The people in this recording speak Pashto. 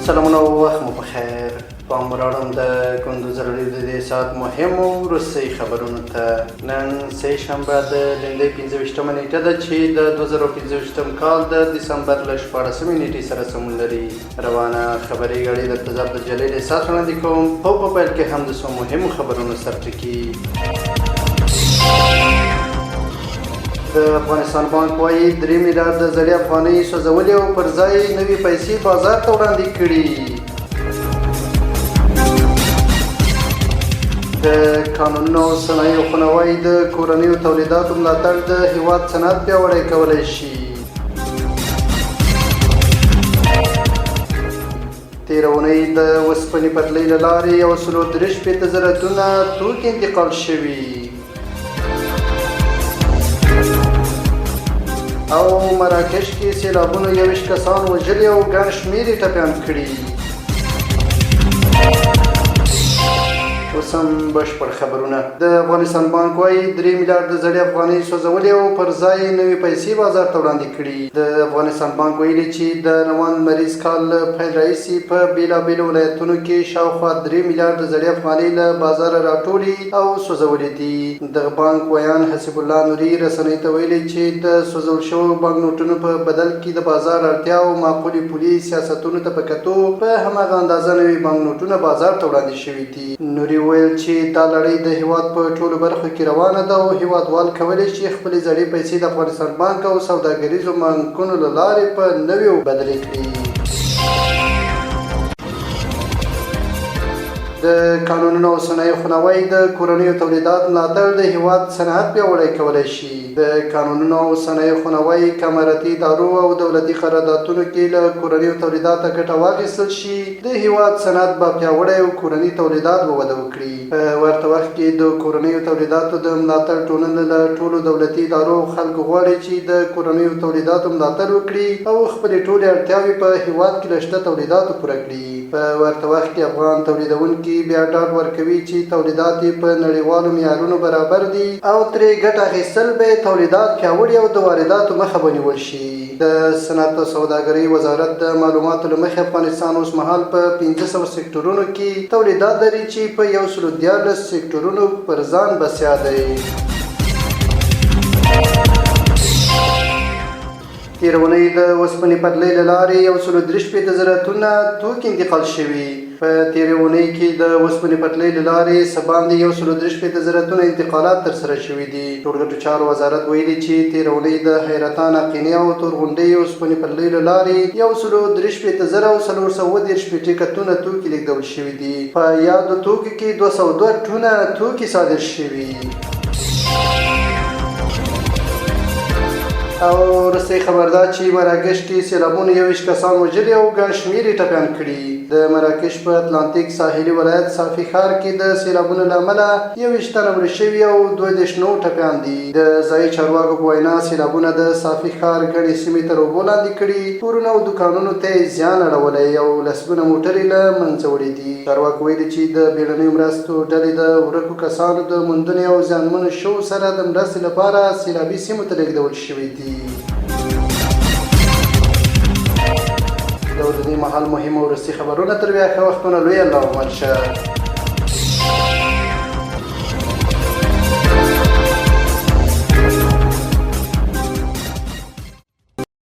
سلامونه او وخت مو په خیر. پام وراړم د کندوز راډیو د دې ساعت مهمو وروستۍ خبرونو ته. نن سه شنبه د لیندۍ 25مه نیټه ده چې د 2025 کال د دسمبر له 16مې نیټې سره سمون لري. روانه خبري غړي درته زه عبدالجلیل احساس وړاندې کوم، خو په پیل کې هم د څو مهمو خبرونو سرټکي. د افغانستان بانک وايي 3 میلیارده زړې افغانۍ سوځولې او پر ځای نوې پیسې بازار ته وړاندې کړي. د کانونو او صنایعو خونه وايي د کورنیو تولیداتو ملاتړ د هیواد صنعت پیاوړی کولی شي. تېره اونۍ د وسپنې پټلۍ له لارې 163,000 ټنه توکي انتقال شوي. او مراکش کې سیلابونو 21 کسان وژلي او ګڼ شمېر یې ټپیان کړي. اوس هم بشپړ خبرونه. د افغانستان بانک وايي 3 میلیارده زړې افغانۍ سوځولې او پر ځای یې نوې پیسې بازار ته وړاندې کړي. د افغانستان بانک ویلي چې د روان لمریز کال له پیل راهیسې په بېلابېلو ولایتونو کې شاوخوا 3 میلیارده زړې افغانۍ له بازاره راټولې او سوځولې دي. دغه بانک ویاند حسیب الله نوري رسنۍ ته ویلي چې د سوځول شوو بانکنوټونو په بدل کې د بازار اړتیا او معقولې پولي سیاستونو ته په کتو په هماغه اندازه نوي بانکنوټونه بازار ته وړاندې شوي دي. نوري وویل چې دا لړۍ د هېواد په ټولو برخو کې روانه ده او هېوادوال کولی شي خپلې زړې پیسې د افغانستان بانک او سوداګریزو بانکونو له لارې په نویو بدلې کړي. د کانونو او صنایع خونه وايي د کورنیو تولیدات ملاتړ د هېواد صنعت پیاوړی کولی شي. د کانونو او صنایع خونه وايي که امارتي ادارو او دولتي قراردادونو کې له کورنیو تولیداته ګټه واخیستل شي، د هېواد صنعت به پیاوړی او کورني تولیدات به وده وکړي. په ورته وخت کې د کورنیو تولیداتو د ملاتړ ټولنه له ټولو دولتي ادارو او خلکو غواړي چې د کورنیو تولیداتو ملاتړ وکړي او خپلې ټولې اړتیاوې په هېواد کې له شته تولیداتو پوره کړي. په ورته وخت کې افغان تولیدوونکي بیا ډاډ ورکوي چې تولیدات یې په نړیوالو معیارونو برابر دي او ترې ګټه اخیستل به یې تولیدات پیاوړي او د وارداتو مخه به نیول شي. د صنعت او سوداګرۍ وزارت د معلوماتو له مخې افغانستان اوس مهال په 500 سکټورونو کې تولیدات لري چې په 113 سکټورونو پر ځان بسیا دی. تېره اونۍ د اوسپنې پټلۍ له لارې 163,000 ټنه توکي انتقال شوي. په تېرې اونۍ کې د اوسپنې پټلۍ له لارې څه باندې 163,000 ټنه انتقالات ترسره شوي دي. ټولګټو چارو وزارت ویلي چې تېره اونۍ د حیرتان، اقینې او تورغونډۍ اوسپنې پټلۍ له لارې 163,430 میټریکه ټنه توکي لېږدول شوي دي. په یادو توکو کې 202 ټنه توکي صادر شوي. او وروستۍ خبر دا چې مراکش کې سیلابونو 21 کسان وژلي او ګڼ شمېر یې ټپیان کړي. د مراکش په اتلانتیک ساحلي ولایت صافي ښار کې د سیلابونو له امله 21 تنه مړه شوي او 32 نور ټپیان دي. د ځایي چارواکو په وینا سیلابونه د صافي ښار ګڼې سیمې تر اوبو لاندې کړي، کورونه او دوکانونو ته یې زیان اړولی او لسګونه موټرې له منځه وړي دي. چارواکو ویلي چې د بیړنیو مرستو ډلې د ورکو کسانو د موندنې او زیانمنو شوو سره د مرستې لپاره سیلابي سیمو ته لېږدول شوي دي. دا و د دې مهال مهم او وروستي خبرونه. تر بیا ښه وختونه، لوی الله مل شه.